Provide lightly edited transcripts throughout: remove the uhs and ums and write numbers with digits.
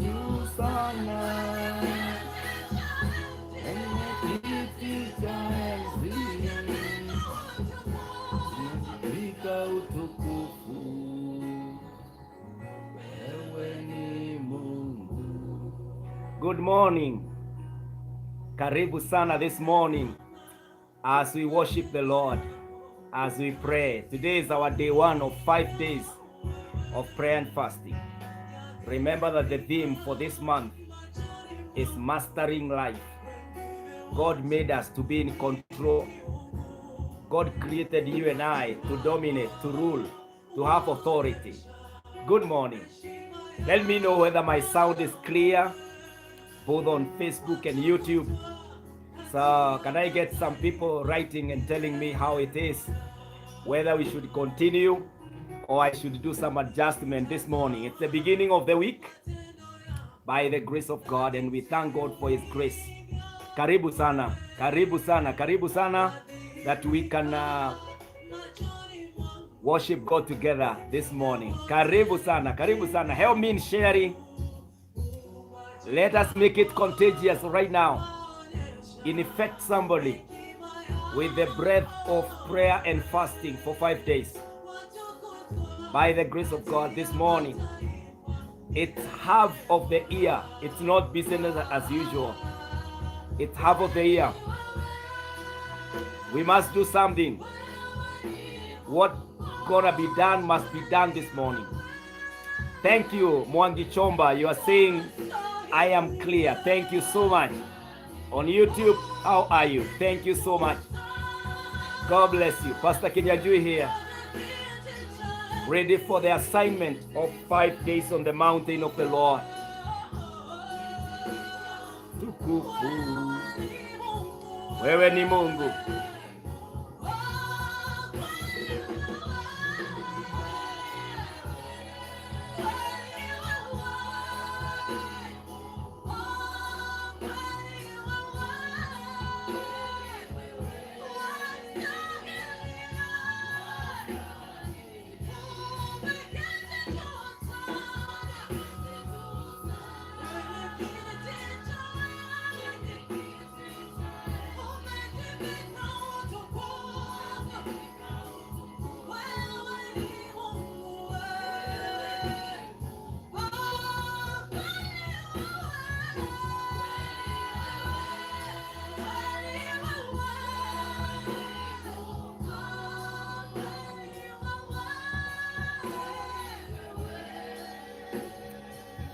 Juu sana kiti cha enzi katika utukufu, wewe ni Mungu. Good morning. Karibu sana this morning as we worship the Lord, as we pray. Today is our day one of 5 days of prayer and fasting. Remember that the theme for this month is mastering life. God made us to be in control. God created you and I to dominate, to rule, to have authority. Good morning. Let me know whether my sound is clear, both on Facebook and YouTube. So, can I get some people writing and telling me how it is? Whether we should continue or I should do some adjustment this morning. It's the beginning of the week by the grace of God, and we thank God for His grace. Karibu sana, karibu sana, karibu sana that we can worship God together this morning. Karibu sana, karibu sana. Help me in sharing. Let us make it contagious right now. Infect somebody with the breath of prayer and fasting for 5 days. By the grace of God, this morning, it's half of the year. It's not business as usual. It's half of the year. We must do something. What gonna be done must be done this morning. Thank you, Mwangi Chomba. You are saying I am clear. Thank you so much. On YouTube, how are you? Thank you so much. God bless you. Pastor Kinyanjui here. Ready for the assignment of 5 days on the mountain of the Lord. Tukufu. Wewe ni Mungu.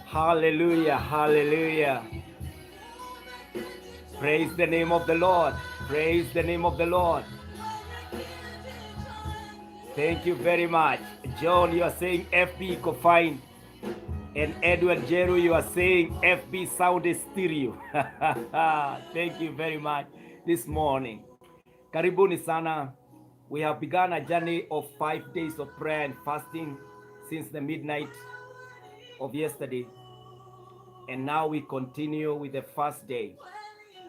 Hallelujah, hallelujah. Praise the name of the Lord. Praise the name of the Lord. Thank you very much. John, you are saying FB iko fine. And Edward Jeru, you are saying FB sound is stereo. Thank you very much this morning. Karibuni sana. We have begun a journey of 5 days of prayer and fasting since the midnight of yesterday. And now we continue with the first day.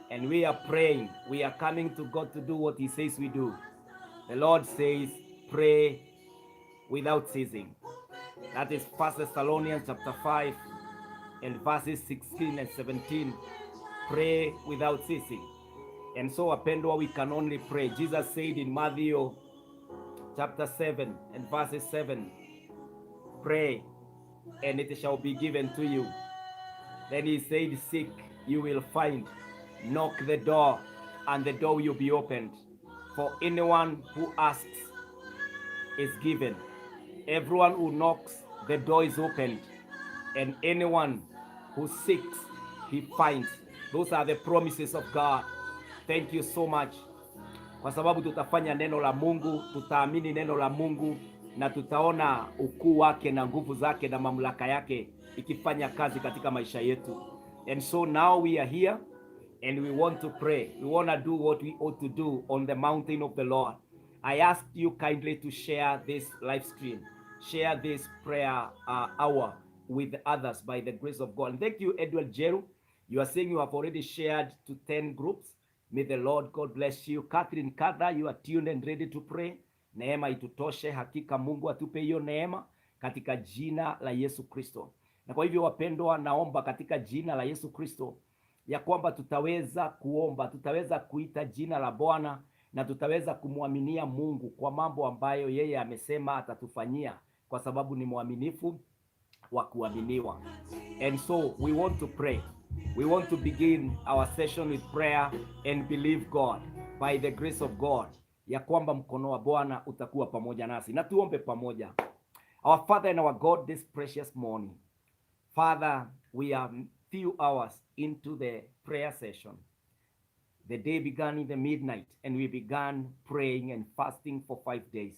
And we are praying. We are coming to God to do what He says we do. The Lord says, "Pray without ceasing." That is First Thessalonians chapter 5 and verses 16 and 17. Pray without ceasing. And so, wapendwa, we can only pray. Jesus said in Matthew chapter 7 and verses 7, "Pray and it shall be given to you." Then he said, "Seek, you will find. Knock the door, and the door will be opened. For anyone who asks is given." Everyone who knocks, the door is opened, and anyone who seeks, he finds. Those are the promises of God. Thank you so much, kwa sababu tutafanya neno la Mungu, tutaamini neno la Mungu na tutaona ukuu wake na nguvu zake na mamlaka yake ikifanya kazi katika maisha yetu. And so now we are here and we want to pray. We want to do what we ought to do on the mountain of the Lord. I ask you kindly to share this live stream, share this prayer hour with others by the grace of God. And thank you, Edward Jeru. You are saying you have already shared to 10 groups. May the Lord God bless you. Catherine Kada, you are tuned and ready to pray. Neema itutoshe, hakika Mungu atupe hiyo neema katika jina la Yesu Kristo. Na kwa hivyo wapendwa, naomba katika jina la Yesu Kristo ya kwamba tutaweza kuomba, tutaweza kuita jina la Bwana na tutaweza kumwaminia Mungu kwa mambo ambayo yeye amesema atatufanyia, kwa sababu ni mwaminifu wa kuaminiwa. And so we want to pray. We want to begin our session with prayer and believe God by the grace of God ya kwamba mkono wa Bwana utakuwa pamoja nasi, na tuombe pamoja. Our Father and our God, this precious morning, Father, we are few hours into the prayer session. The day began in the midnight, and we began praying and fasting for 5 days.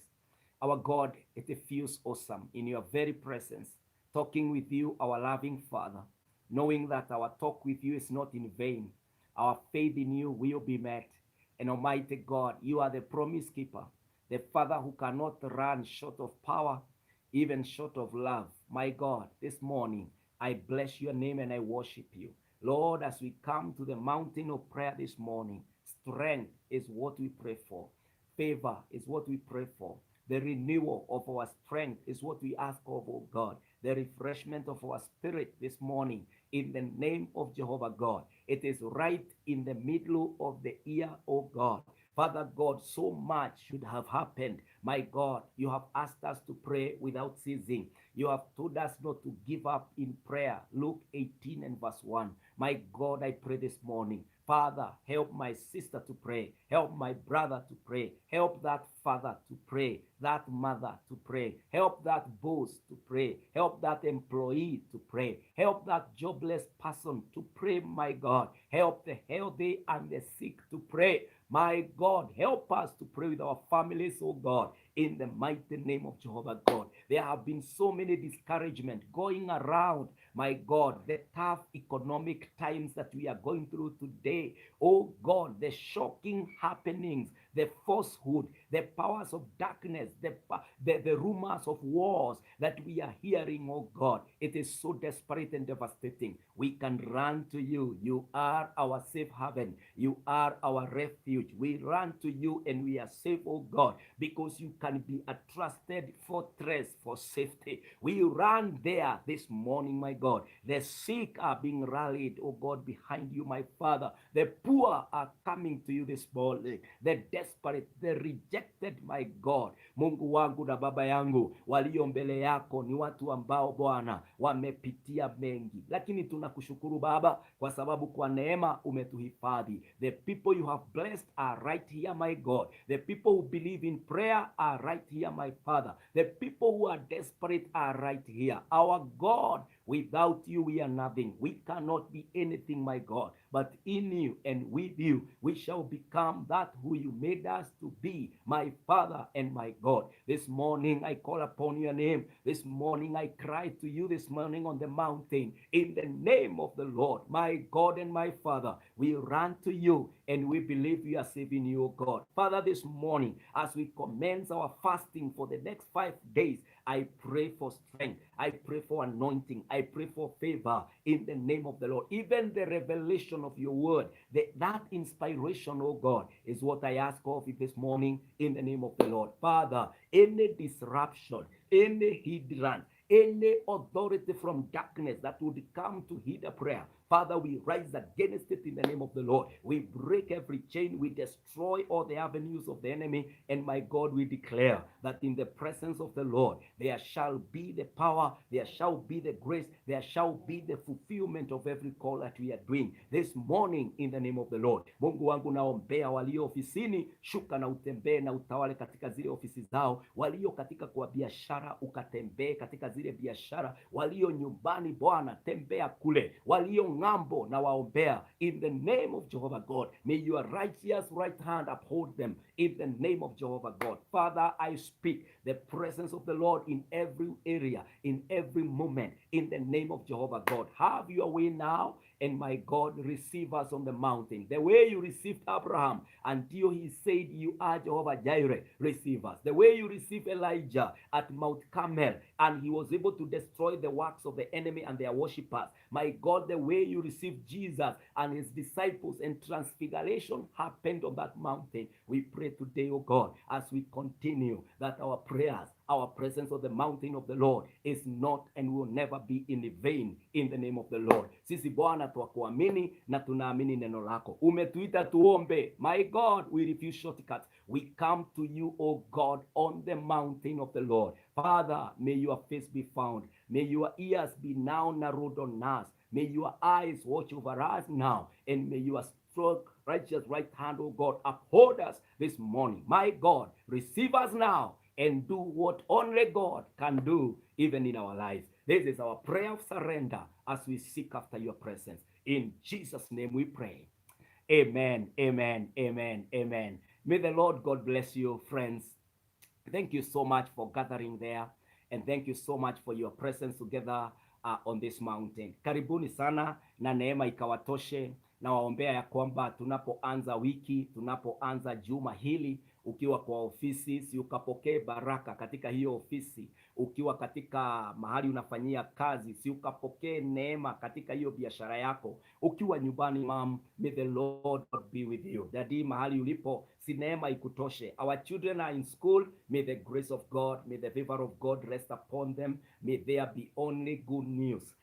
Our God, it feels awesome in your very presence, talking with you, our loving Father, knowing that our talk with you is not in vain. Our faith in you will be met. And Almighty God, you are the promise keeper, the Father who cannot run short of power, even short of love. My God, this morning, I bless your name and I worship you. Lord, as we come to the mountain of prayer this morning, strength is what we pray for. Favor is what we pray for. The renewal of our strength is what we ask of, oh God. The refreshment of our spirit this morning in the name of Jehovah God. It is right in the middle of the year, oh God. Father God, so much should have happened. My God, you have asked us to pray without ceasing. You have told us not to give up in prayer. Luke 18 and verse 1. My God, I pray this morning. Father, help my sister to pray. Help my brother to pray. Help that father to pray. That mother to pray. Help that boss to pray. Help that employee to pray. Help that jobless person to pray, my God. Help the healthy and the sick to pray. My God, help us to pray with our families, oh God, in the mighty name of Jehovah God. There have been so many discouragement going around, my God, the tough economic times that we are going through today. Oh God, the shocking happenings, the falsehood, the powers of darkness, the rumors of wars that we are hearing, oh God. It is so desperate and devastating. We can run to you. You are our safe haven. You are our refuge. We run to you and we are safe, oh God, because you can be a trusted fortress for safety. We run there this morning, my God. The sick are being rallied, oh God, behind you, my Father. The poor are coming to you this morning. The desperate, the rejected, my God. Mungu wangu na Baba yangu, walio mbele yako ni watu ambao Bwana wamepitia mengi, lakini tunakushukuru Baba kwa sababu kwa neema umetuhifadhi. The people you have blessed are right here, my God. The people who believe in prayer are right here, my Father. The people who are desperate are right here. Our God, without you we are nothing. We cannot be anything, my God. But in you and with you, we shall become that who you made us to be, my Father and my God. This morning I call upon your name. This morning I cry to you this morning on the mountain. In the name of the Lord, my God and my Father, we run to you and we believe we are saving you, God. Father, this morning, as we commence our fasting for the next 5 days, I pray for strength. I pray for anointing. I pray for favor in the name of the Lord. Even the revelation of your word, that inspiration, oh God, is what I ask of you this morning in the name of the Lord. Father, any disruption, any hindrance, any authority from darkness that would come to hinder prayer, Father, we rise against it in the name of the Lord. We break every chain, we destroy all the avenues of the enemy. And my God, we declare that in the presence of the Lord, there shall be the power, there shall be the grace, there shall be the fulfillment of every call that we are doing this morning in the name of the Lord. Mungu wangu, naombea walio ofisini, shuka na utembee na utawale katika zile ofisi zao, walio katika kwa biashara, ukatembee katika zile biashara, walio nyumbani, Bwana tembea kule, walio ng'ambo nawaombea in the name of Jehovah God. May your righteous right hand uphold them in the name of Jehovah God. Father, I speak the presence of the Lord in every area, in every moment, in the name of Jehovah God. Have your way now, and my God, receive us on the mountain. The way you received Abraham until he said, "You are Jehovah Jireh," receive us. The way you received Elijah at Mount Carmel and he was able to destroy the works of the enemy and their worshippers. My God, the way you received Jesus and his disciples and transfiguration happened on that mountain. We pray today, oh God, as we continue, that our prayers, our presence on the mountain of the Lord is not and will never be in vain in the name of the Lord. Sisi Bwana twakuamini na tunaamini neno lako. Umetuita tuombe. My God, we refuse shortcuts. We come to you, oh God, on the mountain of the Lord. Father, may your face be found. May your ears be now narrowed on us. May your eyes watch over us now. And may your strong, righteous right hand, oh God, uphold us this morning. My God, receive us now and do what only God can do, even in our lives. This is our prayer of surrender as we seek after your presence. In Jesus' name we pray. Amen, amen, amen, amen. May the Lord God bless you, friends. Thank you so much for gathering there. And thank you so much for your presence together on this mountain. Karibuni sana na neema ikawatoshe. Nawaombea ya kwamba tunapoanza wiki, tunapoanza juma hili, ukiwa kwa ofisi, si ukapokee baraka katika hiyo ofisi. Ukiwa katika mahali unafanyia kazi, si ukapokee neema katika hiyo biashara yako. Ukiwa nyumbani, mum, may the Lord be with you. Daddy, mahali ulipo, si neema ikutoshe. Our children are in school. May the grace of God, may the favor of God rest upon them. May there be only good news.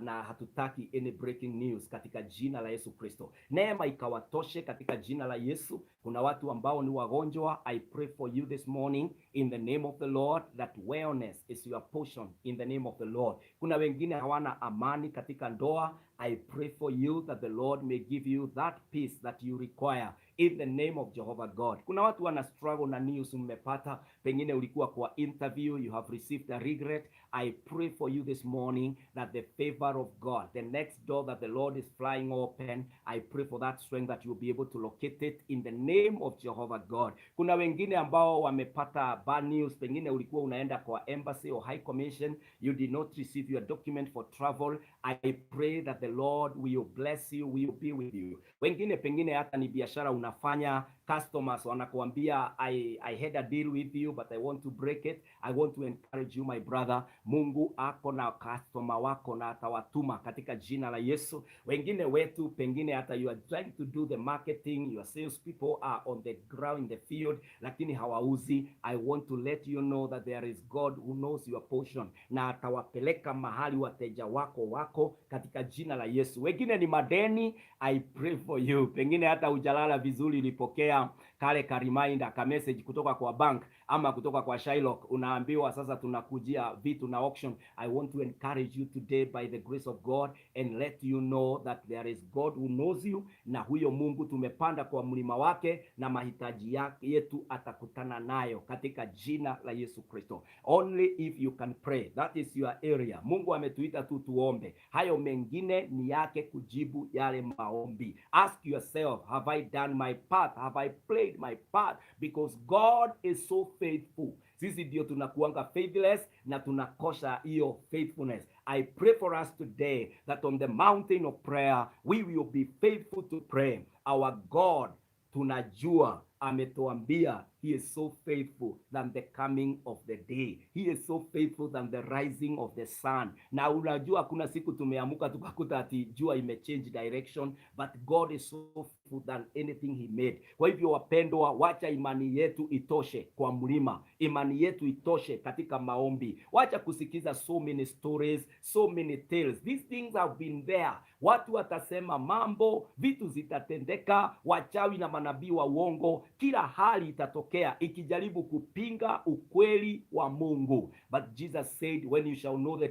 Na hatutaki any breaking news katika jina la Yesu Kristo. Neema ikawatoshe katika jina la Yesu. Kuna watu ambao ni wagonjwa. I pray for you this morning in the name of the Lord that wellness is your portion in the name of the Lord. Kuna wengine hawana amani katika ndoa. I pray for you that the Lord may give you that peace that you require in the name of Jehovah God. Kuna watu wana struggle na news mmepata, pengine ulikuwa kwa interview, you have received a regret. I pray for you this morning that the favor of God, the next door that the Lord is flying open, I pray for that strength that you'll be able to locate it in the name of Jehovah God. Kuna wengine ambao wamepata bad news, pengine ulikuwa unaenda kwa embassy or high commission, you did not receive your document for travel. I pray that the Lord will bless you, will be with you. Wengine pengine hata ni biashara unafanya, customers wanakuambia, I had a deal with you but I want to break it." I want to encourage you, my brother. Mungu ako na customer wako na atawatuma katika jina la Yesu. Wengine wetu pengine hata you are trying to do the marketing, your sales people are on the ground in the field, lakini hawauzi. I want to let you know that there is God who knows your portion na atawapeleka mahali wateja wako wako katika jina la Yesu. Wengine ni madeni, I pray for you. Pengine hata hujalala vizuri, ulipokea kale ka reminder ka message kutoka kwa bank ama kutoka kwa Shylock, unaambiwa sasa tunakujia vitu na auction. I want to encourage you today by the grace of God and let you know that there is God who knows you, na huyo Mungu tumepanda kwa mlima wake na mahitaji yetu atakutana nayo katika jina la Yesu Kristo. Only if you can pray, that is your area. Mungu ametuita tu tuombe, hayo mengine ni yake kujibu yale maombi. Ask yourself, have I done my part? Have I played my part? Because God is so faithful. Sisi ndio tunakuanga faithless na tunakosa hiyo faithfulness. I pray for us today that on the mountain of prayer we will be faithful to pray. Our God, tunajua ametuambia he is so faithful than the coming of the day. He is so faithful than the rising of the sun. Na unajua kuna siku tumeamuka tukakuta ati jua imechange direction, but God is so than anything he made. Kwa hivyo wapendwa, wacha imani yetu itoshe kwa mlima, imani yetu itoshe katika maombi. Wacha kusikiza so many stories, so many tales. These things have been there. Watu watasema mambo, vitu zitatendeka, wachawi na manabii wa uongo, kila hali itatokea ikijaribu kupinga ukweli wa Mungu. But Jesus said, "When you shall know the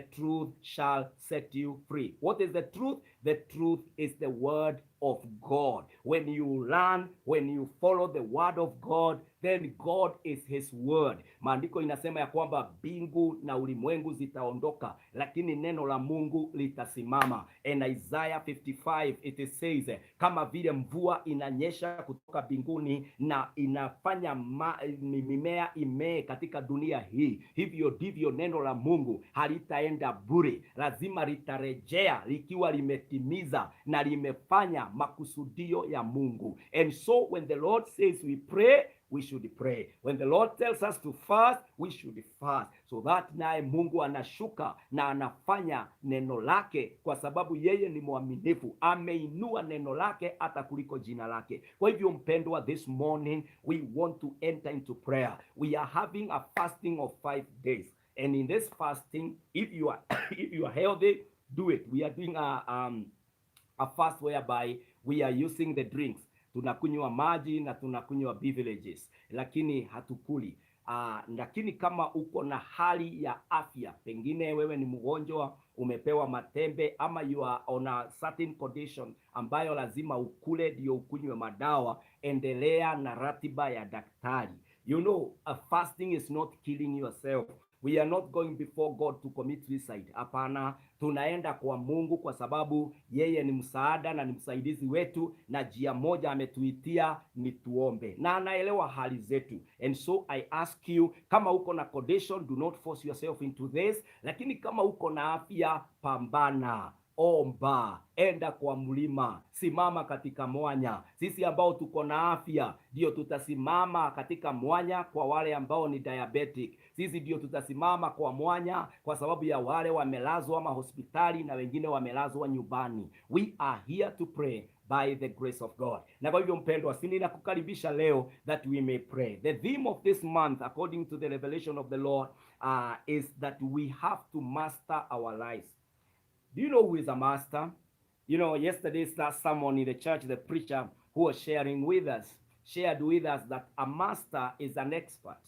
truth shall set you free." What is the truth? The truth is the word of God. When you learn, when you follow the word of God, then God is his word. Maandiko inasema ya kwamba mbingu na ulimwengu zitaondoka, lakini neno la Mungu litasimama. And Isaiah 55, it says, kama vile mvua inanyesha kutoka mbinguni na inafanya mimea imee katika dunia hii, hivyo ndivyo neno la Mungu halitaenda bure, lazima litarejea likiwa limetimiza na limefanya makusudio ya Mungu. And so when the Lord says we pray, we should pray. When the Lord tells us to fast, we should fast. So that naye Mungu anashuka na anafanya neno lake, kwa sababu yeye ni mwaminifu. Ameinua neno lake hata kuliko jina lake. Kwa hivyo mpendwa, this morning we want to enter into prayer. We are having a fasting of 5 days. And in this fasting, if you are healthy, do it. We are doing a fast whereby we are using the drinks. Tunakunywa maji na tunakunywa beverages, lakini hatukuli. Lakini kama uko na hali ya afya, pengine wewe ni mgonjwa, umepewa matembe ama you are on a certain condition ambayo lazima ukule ndio ukunywe madawa, endelea na ratiba ya daktari. A fasting is not killing yourself. We are not going before God to commit suicide. Hapana, tunaenda kwa Mungu kwa sababu yeye ni msaada na ni msaidizi wetu, na njia moja ametuitia ni tuombe, na anaelewa hali zetu. And so I ask you, kama uko na condition, do not force yourself into this, lakini kama uko na afya, pambana, omba, enda kwa mlima, simama katika mwanya. Sisi ambao tuko na afya ndio tutasimama katika mwanya kwa wale ambao ni diabetic. Sisi ndio tutasimama kwa mwanya kwa sababu ya wale wamelazwa mahospitali na wengine wamelazwa nyumbani. We are here to pray by the grace of God. Na kwa hivyo mpendwa, si ninakukaribisha leo that we may pray. The theme of this month, according to the revelation of the Lord, is that we have to master our lives. Do you know who is a master? Yesterday someone in the church, the preacher who was sharing with us, shared with us that a master is an expert.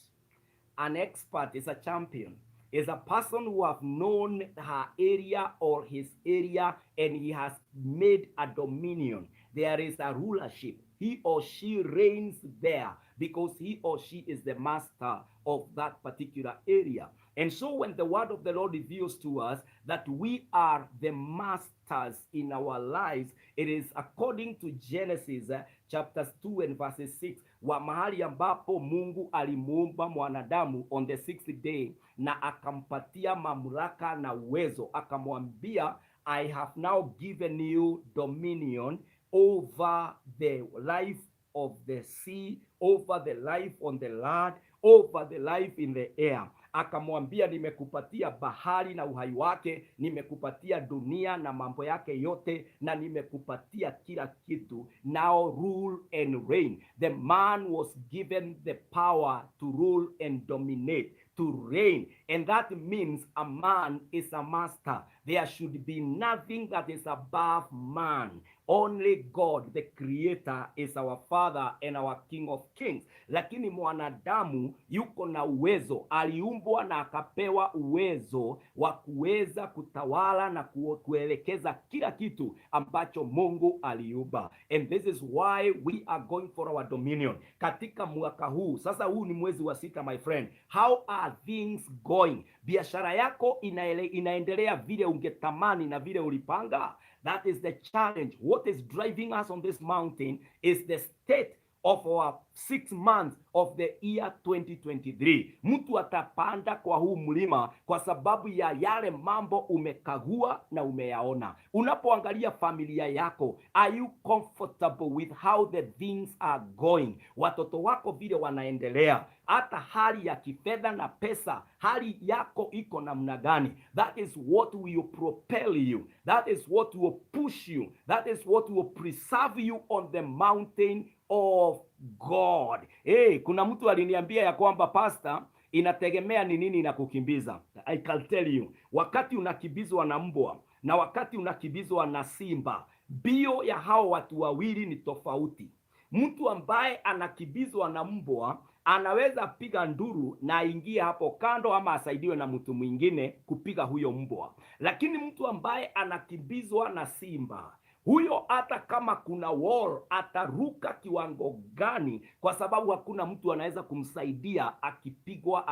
An expert is a champion, is a person who have known her area or his area and he has made a dominion. There is a rulership. He or she reigns there because he or she is the master of that particular area. And so when the word of the Lord reveals to us that we are the masters in our lives, it is according to Genesis chapters 2 and verses 6, wa mahali ambapo Mungu alimuumba mwanadamu on the sixth day na akampatia mamlaka na uwezo, akamwambia, "I have now given you dominion over the life of the sea, over the life on the land, over the life in the air." Akamwambia, "Nimekupatia bahari na uhai wake, nimekupatia dunia na mambo yake yote, na nimekupatia kila kitu. Now rule and reign." The man was given the power to rule and dominate, to reign. And that means a man is a master. There should be nothing that is above man. Only God, the creator, is our father and our King of kings. Lakini mwanadamu yuko na uwezo, aliumbwa na akapewa uwezo wa kuweza kutawala na kuelekeza kila kitu ambacho Mungu aliumba. And this is why we are going for our dominion katika mwaka huu. Sasa huu ni mwezi wa sita, my friend. How are things going? Biashara yako inaendelea vile ungetamani na vile ulipanga? That is the challenge. What is driving us on this mountain is the state of our 6 months of the year 2023. Mtu atapanda kwa huu mlima kwa sababu ya yale mambo umekagua na umeyaona. Unapoangalia familia yako, are you comfortable with how the things are going? Watoto wako vile wanaendelea, hata hali ya kifedha na pesa, hali yako iko namna gani? That is what will propel you. That is what will push you. That is what will preserve you on the mountain of God. Hey, kuna mtu aliniambia ya kwamba, "Pastor, inategemea ni nini inakukimbiza." I can tell you, wakati unakimbizwa na mbwa na wakati unakimbizwa na simba, mbio ya hao watu wawili ni tofauti. Mtu ambaye anakimbizwa na mbwa anaweza piga nduru na aingie hapo kando ama asaidiwe na mtu mwingine kupiga huyo mbwa, lakini mtu ambaye anakimbizwa na simba, huyo hata kama kuna wall ataruka kiwango gani, kwa sababu hakuna mtu anaweza kumsaidia akipigwa,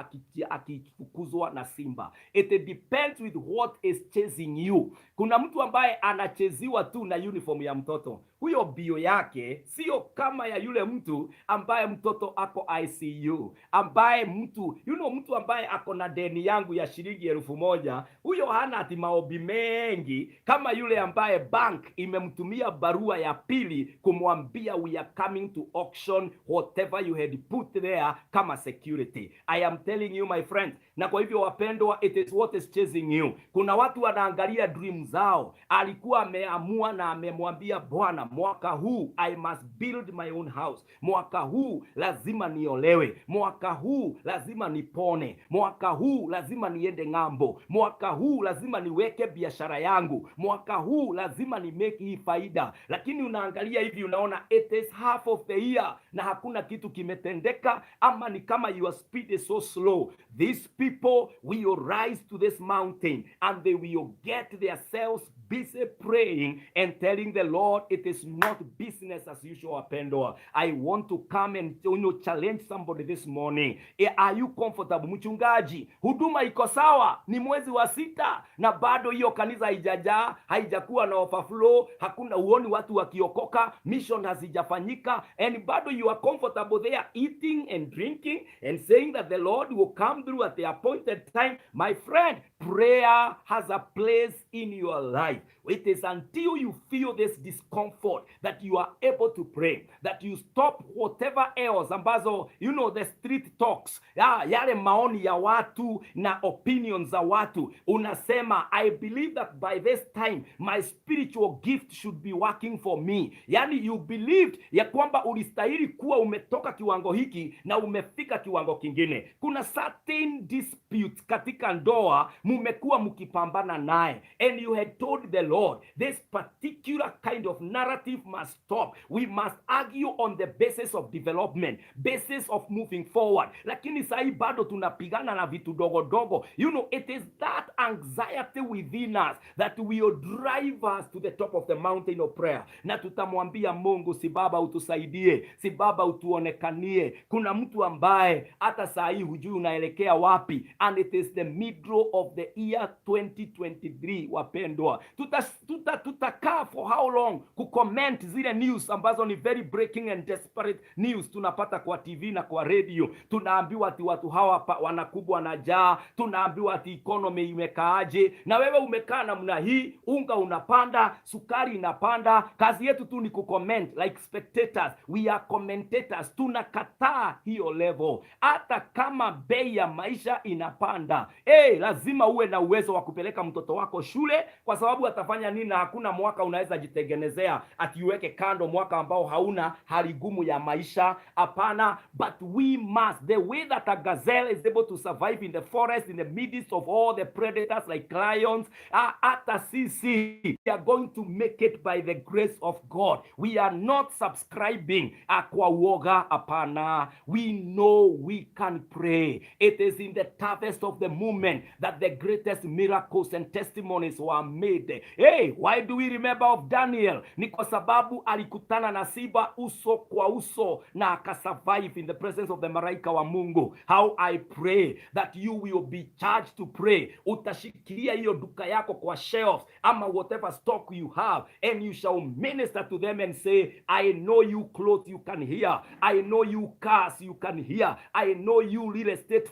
akifukuzwa na simba. It depends with what is chasing you. Kuna mtu ambaye anacheziwa tu na uniform ya mtoto, huyo mbio yake sio kama ya yule mtu ambaye mtoto ako ICU, ambaye mtu mtu ambaye ako na deni yangu ya shilingi 1,000, huyo hana ati maombi mengi kama yule ambaye bank imemtumia barua ya pili kumwambia, "We are coming to auction whatever you had put there kama security." I am telling you, my friend. Na kwa hivyo wapendwa, it is what is chasing you. Kuna watu wanaangalia dream zao, alikuwa ameamua na amemwambia Bwana, "Mwaka huu I must build my own house, mwaka huu lazima niolewe, mwaka huu lazima nipone, mwaka huu lazima niende ng'ambo, mwaka huu lazima niweke biashara yangu, mwaka huu lazima ni make hii faida." Lakini unaangalia hivi unaona it is half of the year na hakuna kitu kimetendeka, ama ni kama your speed is so slow. These people will rise to this mountain and they will get themselves busy praying and telling the Lord it is not business as usual. Wapendwa, I want to come and challenge somebody this morning. Are you comfortable? "Mchungaji, huduma iko sawa, ni mwezi wa sita na bado hiyo kanisa haijajaa, haijakuwa na overflow, hakuna uoni watu wakiokoka, mission hazijafanyika," and bado you are comfortable there eating and drinking and saying that the Lord will come through at the appointed time. My friend, prayer has a place in your life. It is until you feel this discomfort that you are able to pray, that you stop whatever else ambazo, the street talks, ya, yale maoni ya watu na opinions za watu. Unasema, "I believe that by this time my spiritual gift should be working for me." Yani you believed ya kwamba ulistahili kuwa umetoka kiwango hiki na umefika kiwango kingine. Kuna certain dispute katika ndoa mumekuwa mkipambana naye and you had told the Lord, "This particular kind of narrative must stop. We must argue on the basis of development, basis of moving forward." Lakini sahii bado tunapigana na vitu dogo dogo. It is that anxiety within us that will drive us to the top of the mountain of prayer, na tutamwambia Mungu, "Si Baba utusaidie, si Baba utuonekanie." Kuna mtu ambaye hata saa hii hujui unaelekea wapi, and it is the middle of the year 2023. Wapendwa, tutakaa for how long kucomment zile news ambazo ni very breaking and desperate news tunapata kwa TV na kwa radio? Tunaambiwa ati watu hawa wanakubwa na njaa, tunaambiwa ati economy imekaaje, na wewe umekaa namna hii, unga unapanda, sukari inapanda. Kazi yetu tu ni kucomment like spectators, we are commentators. Tunakataa hiyo level, hata kama bei ya maisha inapanda. Hey, lazima uwe na uwezo wa kupeleka mtoto wako shule, kwa sababu atafanya nini? Na hakuna mwaka unaweza jitengenezea ati uweke kando mwaka ambao hauna hali gumu ya maisha. Hapana, but we must, the way that a gazelle is able to survive in the forest in the midst of all the predators like lions, hata sisi we are going to make it by the grace of God. We are not subscribing kwa uoga, hapana. We know we can pray. It is in the toughest of the moment that the greatest miracles and testimonies were made. Hey, why do we remember of Daniel? Ni kwa sababu alikutana na simba uso kwa uso na akasurvive in the presence of the malaika wa Mungu. How I pray that you will be charged to pray. Utashikilia hiyo duka yako kwa shelves ama whatever stock you have. favor, and you shall minister to them and say, "I know you clothes, you can hear. I know you cars, you can hear. I know you real estate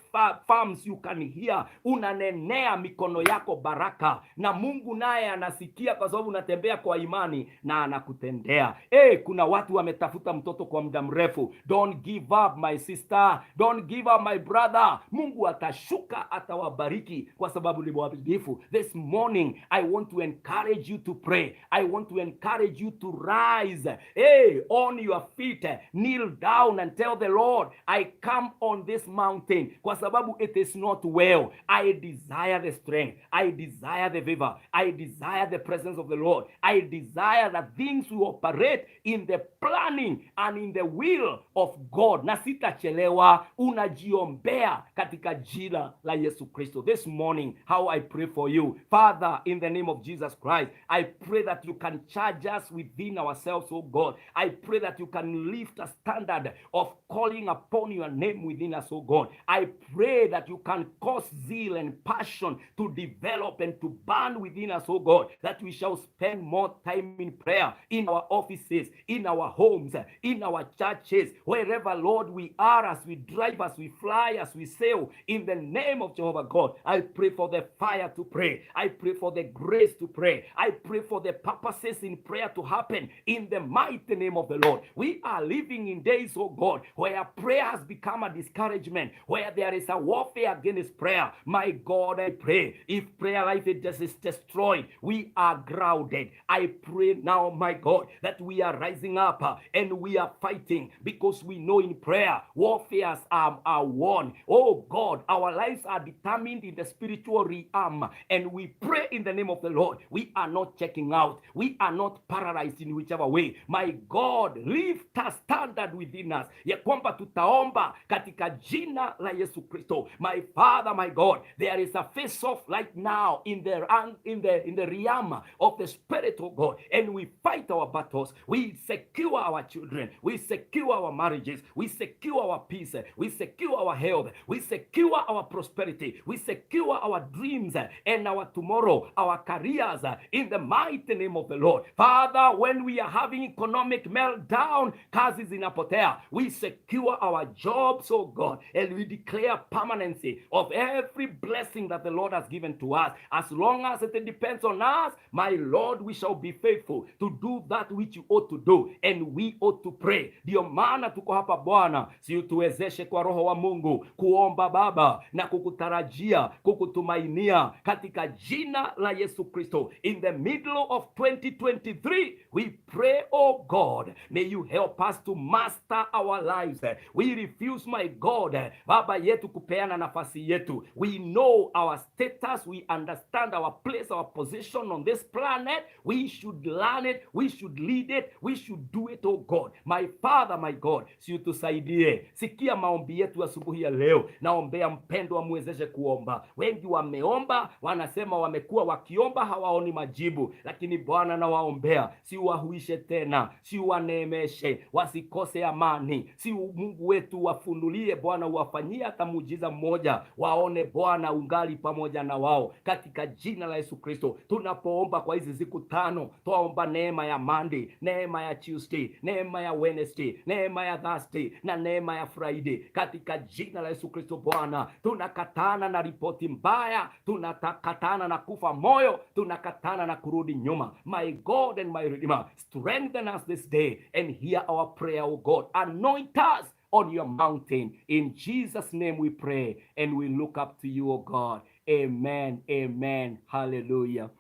farms, you can hear." Unanenea mikono yako baraka, na Mungu naye anasikia kwa sababu unatembea kwa imani na anakutendea. Kuna watu wametafuta mtoto kwa muda mrefu. Don't give up, my sister, don't give up, my brother. Mungu atashuka, atawabariki kwa sababu ni mwaminifu. This morning I want to encourage you to pray. I want to encourage you to rise, hey, on your feet, kneel down and tell the Lord, "I come on this mountain kwa sababu it is not well. I desire the strength. I desire the favor. I desire the presence of the Lord. I desire that things will operate in the planning and in the will of God." Na sitachelewa, unajiombea katika jina la Yesu Kristo. This morning, how I pray for you. Father, in the name of Jesus Christ, I pray that you can charge us within ourselves, oh God. I pray that you can lift a standard of calling upon your name within us, oh God. I pray that you can cause zeal and passion to develop and to burn within us, oh God, that we shall spend more time in prayer in our offices, in our homes, in our churches, wherever, Lord, we are, as we drive, as we fly, as we sail, in the name of Jehovah God. I pray for the fire to pray. I pray for the grace to pray. I pray for the purposes in prayer to happen in the mighty name of the Lord. We are living in days, oh God, where prayer has become a discouragement, where there is a warfare against prayer. My God, I pray, if prayer life is destroyed, we are grounded. I pray now, my God, that we are rising up and we are fighting because we know in prayer warfares are won. Oh God, our lives are determined in the spiritual realm, and we pray in the name of the Lord. We are not checking out, we are not paralyzed in whichever way. My God, lift a standard within us ya kwamba tutaomba katika jina la Yesu Kristo. My Father, my God, there is a face off right now in the realm of the Spirit of God, and we fight our battles. We secure our children, we secure our marriages, we secure our peace, we secure our health, we secure our prosperity, we secure our dreams and our tomorrow, our careers, in the mighty name of the Lord. Father, when we are having economic meltdown, kazi zinapotea, we secure our jobs, oh God, and we declare permanency of every blessing that the Lord has given to us. As long as it depends on us, my Lord, we shall be faithful to do that which you ought to do, and we ought to pray. Ndio maana tuko hapa Bwana, si utuwezeshe kwa Roho wa Mungu kuomba Baba na kukutarajia, kukutumainia katika jina la Yesu Kristo. In the middle of 2023, we pray, oh God, may you help us to master our lives. We refuse, my God, Baba yetu kupeana nafasi yetu. We know our status, we understand our place, our position on this planet. We should learn it, we should lead it, we should do it, oh God. My Father, my God, si utusaidie. Sikia maombi yetu asubuhi ya leo. Naombea mpendwa, amwezeshe kuomba. Wengi wameomba, wanasema wamekuwa wakiomba hawaoni majibu, lakini Bwana nawaombea, si wahuishe tena, si waneemeshe, wasikose amani, si Mungu wetu wafunulie Bwana, uwafanyie hata muujiza mmoja, waone Bwana ungali pamoja na wao, katika jina la Yesu Kristo. Tunapoomba kwa hizi siku 5, twaomba neema ya Monday, neema ya Tuesday, neema ya Wednesday, neema ya Thursday na neema ya Friday, katika jina la Yesu Kristo. Bwana, tunakatana na ripoti mbaya, tunakatana na kufa moyo, tunakatana na kurudi nyuma. My God and my Redeemer, strengthen us this day and hear our prayer, O God. Anoint us on your mountain. In Jesus' name we pray and we look up to you, O God. Amen. Amen. Hallelujah.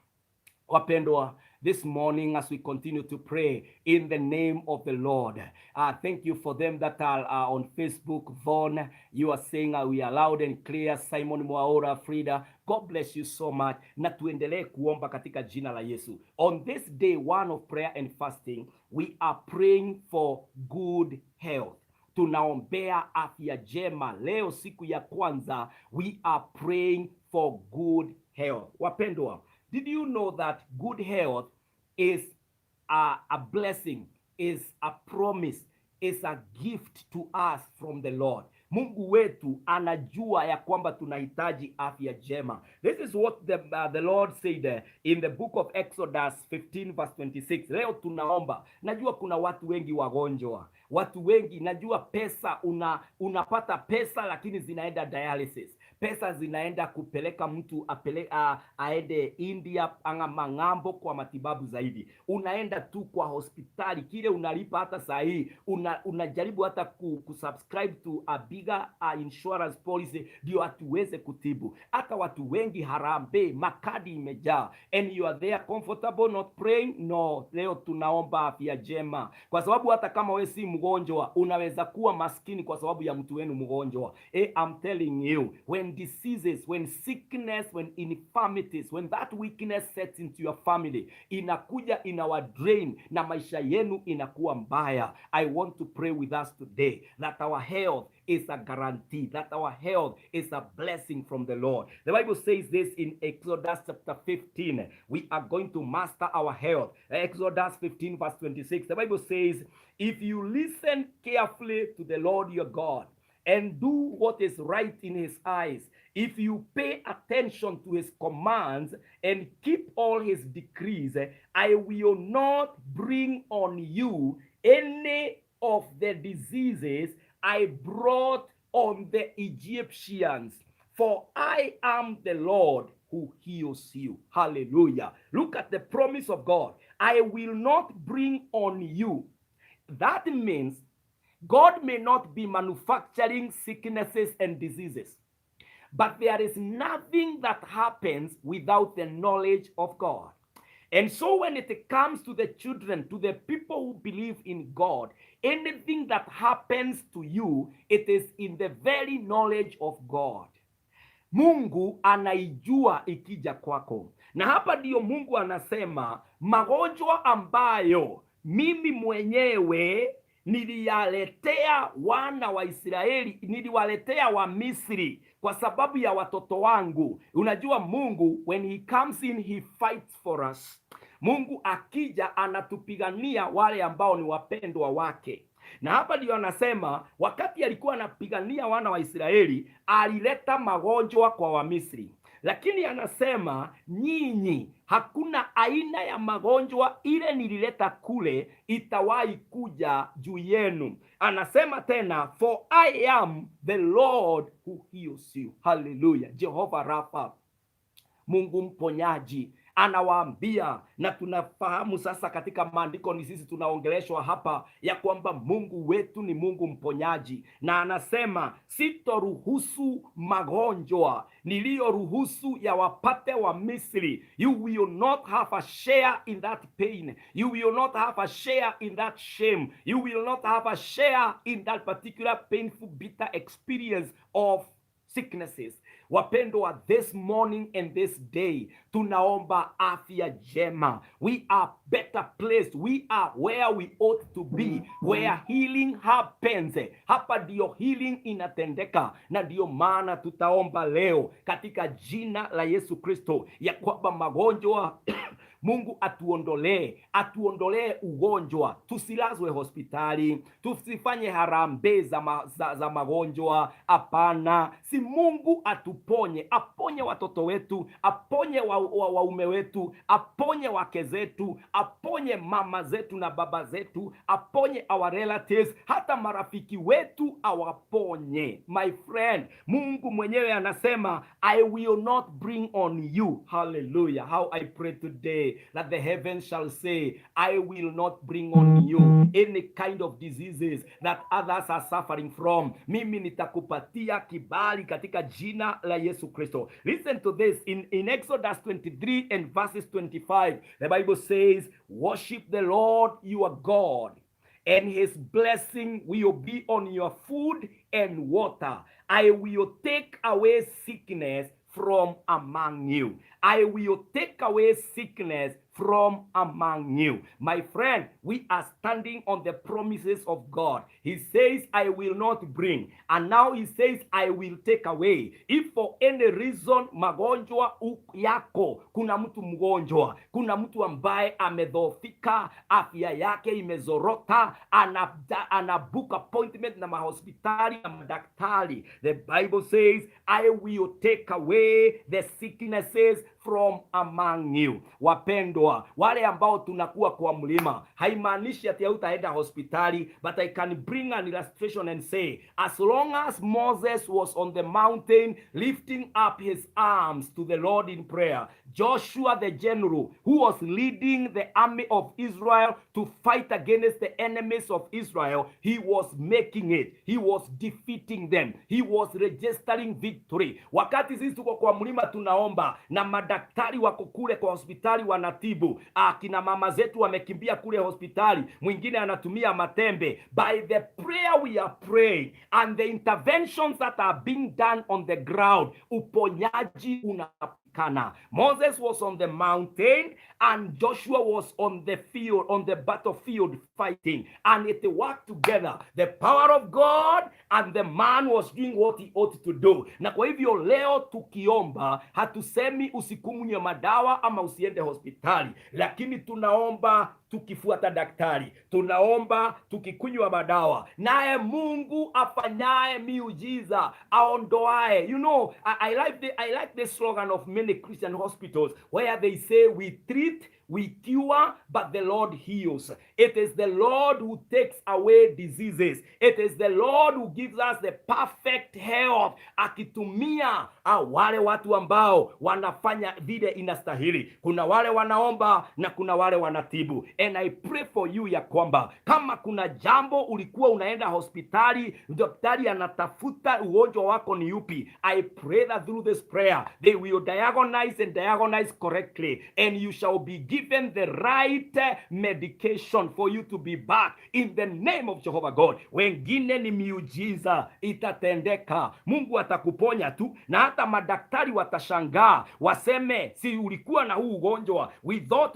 Wapendwa, this morning as we continue to pray in the name of the Lord. Thank you for them that are on Facebook. Vaughn, you are saying we are loud and clear. Simon Mwaura, Frida, God bless you so much. Na tuendelee kuomba katika jina la Yesu. On this day one of prayer and fasting, we are praying for good health. Tunaombea afya njema. Leo siku ya kwanza, we are praying for good health. Wapendwa, did you know that good health is a blessing, is a promise, is a gift to us from the Lord? Mungu wetu anajua ya kwamba tunahitaji afya njema. This is what the Lord said in the book of Exodus 15 verse 26. Leo tunaomba. Najua kuna watu wengi wagonjwa, watu wengi, najua pesa unapata pesa lakini zinaenda dialysis, pesa zinaenda kupeleka mtu aende India anga mang'ambo kwa matibabu zaidi. Unaenda tu kwa hospitali kile unalipa, hata saa hii unajaribu hata kusubscribe to a bigger insurance policy ndio atuweze kutibu. Hata watu wengi harambee, makadi imejaa, and you are there comfortable not praying. No, leo tunaomba afya njema, kwa sababu hata kama we si mgonjwa unaweza kuwa maskini kwa sababu ya mtu wenu mgonjwa. I'm telling you, when diseases, when sickness, when infirmities, when that weakness sets into your family, inakuja inawa drain na maisha yenu inakuwa mbaya. I want to pray with us today that our health is a guarantee, that our health is a blessing from the Lord. The Bible says this in Exodus chapter 15. We are going to master our health. Exodus 15 verse 26. The Bible says, "If you listen carefully to the Lord your God and do what is right in his eyes, if you pay attention to his commands and keep all his decrees, I will not bring on you any of the diseases I brought on the Egyptians, for I am the Lord who heals you." Hallelujah. Look at the promise of God. "I will not bring on you." That means God may not be manufacturing sicknesses and diseases, but there is nothing that happens without the knowledge of God. And so when it comes to the children, to the people who believe in God, anything that happens to you, it is in the very knowledge of God. Mungu anaijua ikija kwako, na hapa ndiyo Mungu anasema magonjwa ambayo mimi mwenyewe niliyaletea wana wa Israeli, niliwaletea wa Misri kwa sababu ya watoto wangu. Unajua Mungu, when he comes in, he fights for us. Mungu akija anatupigania wale ambao ni wapendwa wake. Na hapa ndio anasema wakati alikuwa anapigania wana wa Israeli alileta magonjwa kwa Wamisri, lakini anasema nyinyi, hakuna aina ya magonjwa ile nilileta kule itawahi kuja juu yenu. Anasema tena, "For I am the Lord who heals you." Haleluya! Jehova Rafa, Mungu mponyaji anawaambia, na tunafahamu sasa katika maandiko, ni sisi tunaongeleshwa hapa ya kwamba Mungu wetu ni Mungu mponyaji, na anasema sitoruhusu magonjwa niliyoruhusu yawapate wa Misri. You will not have a share in that pain. You will not have a share in that shame. You will not have a share in that particular painful, bitter experience of sicknesses. Wapendwa, this morning and this day tunaomba afya njema. We are better placed. We are where we ought to be, where healing happens. Hapa ndio healing inatendeka, na ndio maana tutaomba leo katika jina la Yesu Kristo ya kwamba magonjwa Mungu atuondolee, atuondolee ugonjwa, tusilazwe hospitali, tusifanye harambee za magonjwa. Hapana, si Mungu atuponye, aponye watoto wetu, aponye waume wetu, aponye wake zetu, aponye mama zetu na baba zetu, aponye our relatives, hata marafiki wetu awaponye. My friend, Mungu mwenyewe anasema, "I will not bring on you." Hallelujah. How I pray today that the heavens shall say, "I will not bring on you any kind of diseases that others are suffering from." Mimi nitakupatia kibali katika jina la Yesu Kristo. Listen to this in Exodus 23 and verses 25. The Bible says, "Worship the Lord your God, and his blessing will be on your food and water. I will take away sickness from among you." I will take away sickness from among you. My friend, we are standing on the promises of God. He says, "I will not bring." And now he says, "I will take away." If for any reason magonjwa yako, kuna mtu mgonjwa, kuna mtu ambaye amedhoofika, afya yake imezorota, ana book appointment na mahospitali na madaktari. The Bible says, "I will take away the sicknesses from among you." Wapendwa, wale ambao tunakuwa kwa mlima, haimaanishi ati hautaenda hospitali, but I can bring an illustration and say, as long as Moses was on the mountain lifting up his arms to the Lord in prayer, Joshua the general who was leading the army of Israel to fight against the enemies of Israel, he was making it. He was defeating them. He was registering victory. Wakati sisi tuko kwa mlima tunaomba na madaktari wako kule kwa hospitali wanatibu, akina mama zetu wamekimbia kule hospitali, mwingine anatumia matembe. By the prayer we are praying and the interventions that are being done on the ground, uponyaji unapatikana. Moses was on the mountain and Joshua was on the field, on the battlefield fighting, and it worked together. The power of God and the man was doing what he ought to do. Na kwa hivyo leo tukiomba, hatusemi usikunywe madawa ama usiende hospitali, lakini tunaomba tukifuata daktari, tunaomba tukikunywa madawa, naye Mungu afanyaye miujiza aondoae. I like the slogan of many Christian hospitals where they say, "We treat, we cure, but the Lord heals." It is the Lord who takes away diseases. It is the Lord who gives us the perfect health, akitumia wale watu ambao wanafanya vile inastahili. Kuna wale wanaomba na kuna wale wanatibu. And I pray for you ya kwamba kama kuna jambo ulikuwa unaenda hospitali, daktari anatafuta ugonjwa wako ni upi, I pray that through this prayer they will diagnose and diagnose correctly and you shall be given the right medication for you to be back in the name of Jehovah God. Wengine ni miujiza itatendeka, Mungu atakuponya tu, na hata madaktari watashangaa waseme, "Si ulikuwa na huu ugonjwa? We thought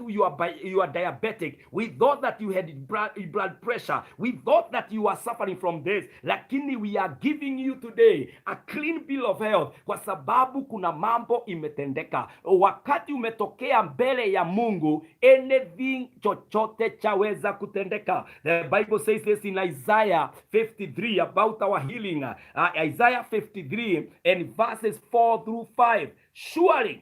you are diabetic. We thought that you had blood pressure. We thought that you are suffering from this, lakini we are giving you today a clean bill of health," kwa sababu kuna mambo imetendeka. Wakati umetokea mbele ya Mungu, anything, chochote chaweza kutendeka. The Bible says this in Isaiah 53 about our healing. Isaiah 53 and verses 4 through 5. Surely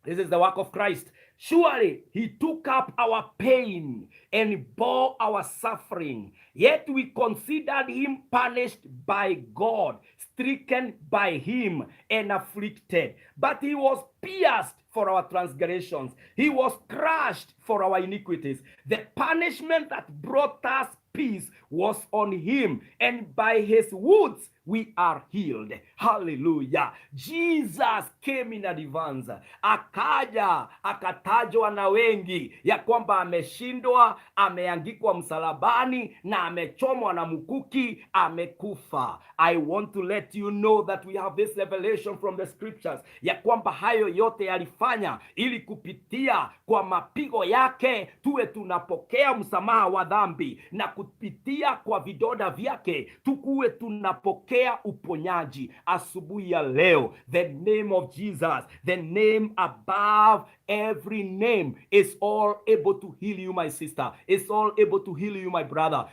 this is the work of Christ. Surely he took up our pain and bore our suffering. Yet we considered him punished by God, stricken by him, and afflicted. But he was pierced for our transgressions, he was crushed for our iniquities. The punishment that brought us peace was on him, and by his wounds we are healed. Hallelujah. Jesus came in advance, akaja akatajwa na wengi ya kwamba ameshindwa, ameangikwa msalabani na amechomwa na mkuki, amekufa. I want to let you know that we have this revelation from the scriptures ya kwamba hayo yote yalifanya ili kupitia kwa mapigo yake tuwe tunapokea msamaha wa dhambi na kupitia kwa vidonda vyake tukuwe tunapokea uponyaji. Asubuhi ya leo, the name of Jesus, the name above every name, is all able to heal you, my sister, is all able to heal you, my brother.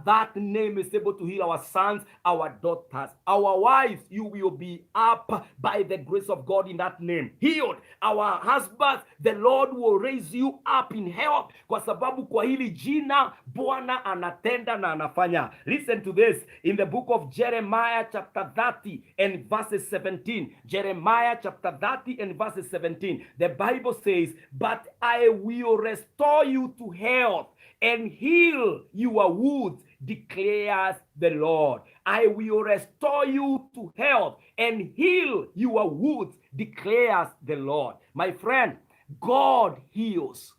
That name is able to heal our sons, our daughters, our wives. You will be up by the grace of God in that name, healed. Our husbands, the Lord will raise you up in health, kwa sababu kwa hili jina Bwana anatenda na anafanya. Listen to this in the book of Jeremiah chapter 30 and verses 17. Jeremiah chapter 30 and verses 17, the Bible says, "But I will restore you to health and heal your wounds, declares the Lord." I will restore you to health and heal your wounds, declares the Lord. My friend, God heals,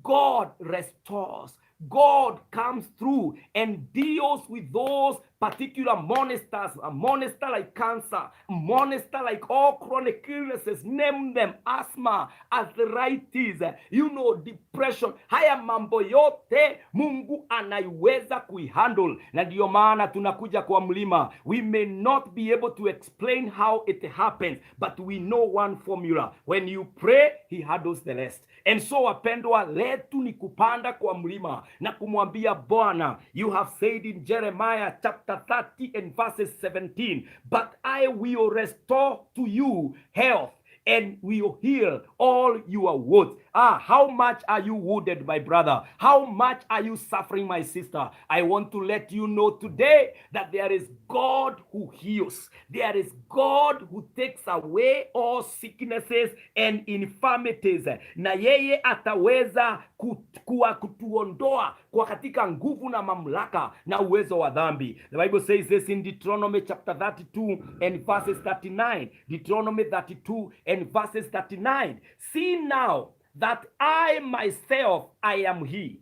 God restores, God comes through and deals with those Particular monsters, a monster like cancer, monster like all chronic illnesses, name them, asthma, arthritis, depression. Haya mambo yote Mungu anaiweza kuihandle, na ndiyo maana tunakuja kwa mlima. We may not be able to explain how it happens, but we know one formula: when you pray, He handles the rest. And so, wapendwa, letu ni kupanda kwa mlima na kumwambia Bwana, "You have said in Jeremiah chapter 30 and verses 17, 'But I will restore to you health and will heal all your wounds.'" Ah, how much are you wounded, my brother? How much are you suffering, my sister? I want to let you know today that there is God who heals. There is God who takes away all sicknesses and infirmities. Na yeye ataweza kutuondoa kwa katika nguvu na mamlaka na uwezo wa dhambi. The Bible says this in Deuteronomy chapter 32 and verses 39. Deuteronomy 32 and verses 39. "See now that I myself, I am He.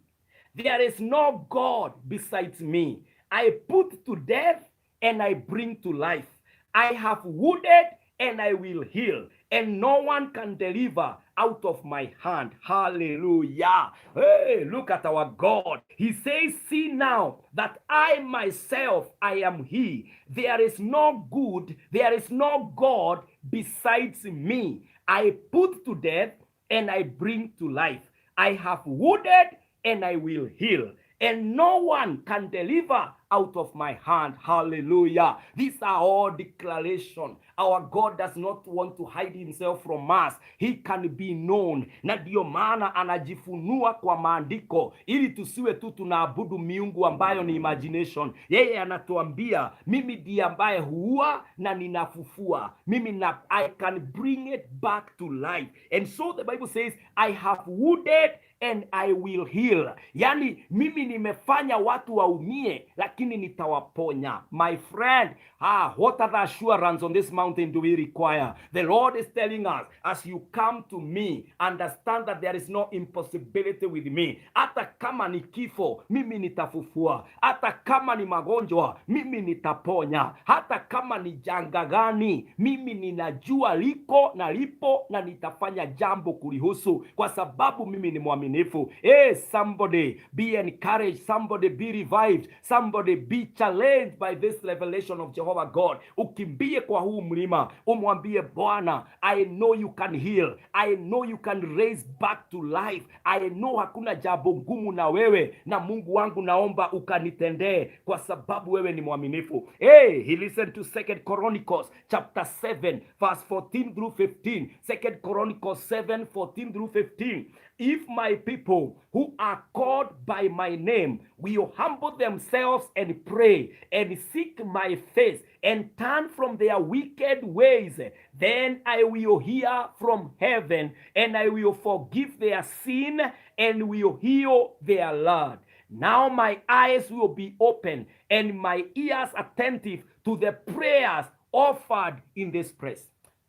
There is no God besides me. I put to death and I bring to life. I have wounded and I will heal, and no one can deliver out of my hand." Hallelujah. Hey, look at our God. He says, "See now that I myself, I am He. There is no good, there is no God besides me. I put to death and I bring to life. I have wounded and I will heal, and no one can deliver out of my hand." Hallelujah. These are all declaration. Our God does not want to hide himself from us. He can be known. Na ndiyo maana anajifunua kwa maandiko ili tusiwe tu tunaabudu miungu ambayo ni imagination. Yeye anatuambia, "Mimi ndiye ambaye huua na ninafufua. Mimi na I can bring it back to life." And so the Bible says, "I have wounded and I will heal." Yani mimi nimefanya watu waumie, lakini nitawaponya. My friend, ah, what other assurance on this mountain do we require? The Lord is telling us, as you come to me, understand that there is no impossibility with me. Hata kama ni kifo, mimi nitafufua. Hata kama ni magonjwa, mimi nitaponya. Hata kama ni janga gani, mimi ninajua liko na lipo na nitafanya jambo kulihusu, kwa sababu mimi ni mwaminifu. Hey, somebody be encouraged, somebody be revived, somebody be challenged by this revelation of Jehovah God. Ukimbie kwa huu mlima, umwambie Bwana, "I know you can heal, I know you can raise back to life, I know hakuna jambo ngumu na wewe, na Mungu wangu naomba ukanitendee kwa sababu wewe ni mwaminifu." Hey, he listened to Second Chronicles chapter 7 verse 14 through 15. Second Chronicles 7 14 through 15. "If my people who are called by my name will humble themselves and pray and seek my face and turn from their wicked ways, then I will hear from heaven and I will forgive their sin and will heal their land. Now my eyes will be open and my ears attentive to the prayers offered in this place."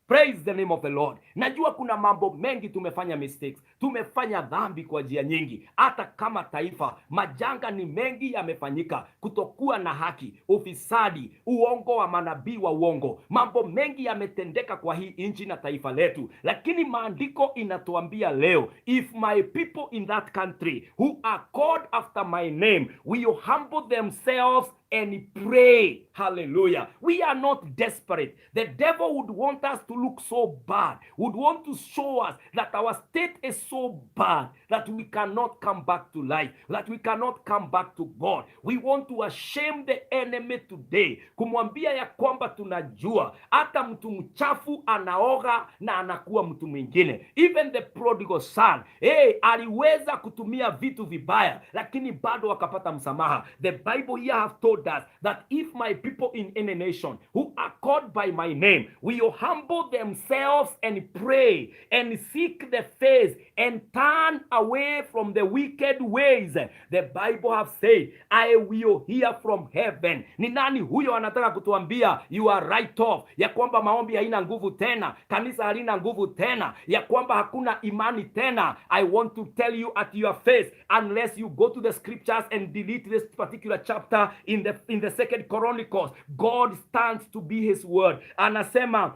Praise the name of the Lord. Najua kuna mambo mengi tumefanya mistakes, tumefanya dhambi kwa njia nyingi, hata kama taifa, majanga ni mengi yamefanyika, kutokuwa na haki, ufisadi, uongo wa manabii wa uongo, mambo mengi yametendeka kwa hii nchi na taifa letu, lakini maandiko inatuambia leo, if my people in that country who are called after my name will humble themselves and pray. Hallelujah. We are not desperate. The devil would want us to look so bad, would want to show us that our state is so bad that we cannot come back to life, that we cannot come back to God. We want to shame the enemy today, kumwambia ya kwamba tunajua hata mtu mchafu anaoga na anakuwa mtu mwingine. Even the prodigal son, hey, aliweza kutumia vitu vibaya, lakini bado akapata msamaha. The Bible here have told us that if my people in any nation who are called by my name will humble themselves and pray and seek the face and turn from their wicked ways, then I will and turn away from the wicked ways, the Bible have said, I will hear from heaven. Ni nani huyo anataka kutuambia you are right off, ya kwamba maombi haina nguvu tena, kanisa halina nguvu tena, ya kwamba hakuna imani tena? I want to tell you at your face, unless you go to the scriptures and delete this particular chapter in the Second Chronicles, God stands to be his word. Anasema,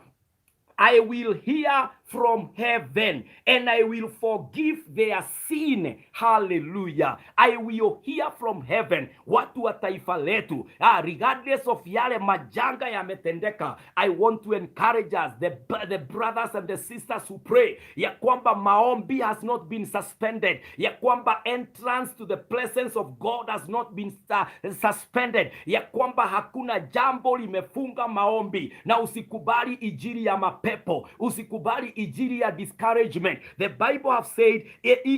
"I will hear from heaven and I will forgive their sin." Hallelujah. I will hear from heaven. Watu wa taifa letu, regardless of yale majanga yametendeka, I want to encourage us, the brothers and the sisters who pray, ya kwamba maombi has not been suspended, ya kwamba entrance to the presence of God has not been suspended, ya kwamba hakuna jambo limefunga maombi, na usikubali injili ya mapepo, usikubali injili ya discouragement. The Bible have said,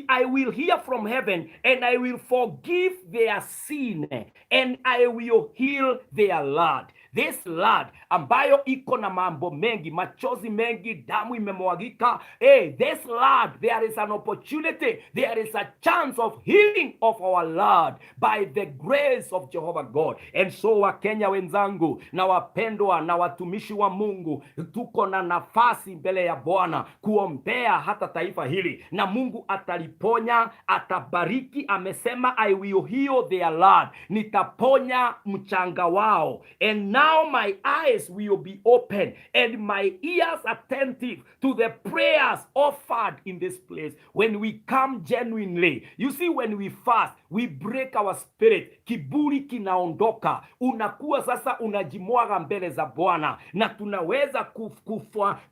"I will hear from heaven and I will forgive their sin and I will heal their land." This land ambayo iko na mambo mengi, machozi mengi, damu imemwagika. Hey, this land, there is an opportunity, there is a chance of healing of our land by the grace of Jehovah God. And so Wakenya wenzangu na wapendwa na watumishi wa Mungu, tuko na nafasi mbele ya Bwana kuombea hata taifa hili, na Mungu ataliponya, atabariki. Amesema, "I will heal their land," nitaponya mchanga wao. "And now my eyes will be open and my ears attentive to the prayers offered in this place." When we come genuinely, you see, when we fast, we break our spirit, kiburi kinaondoka, unakuwa sasa unajimwaga mbele za Bwana, na tunaweza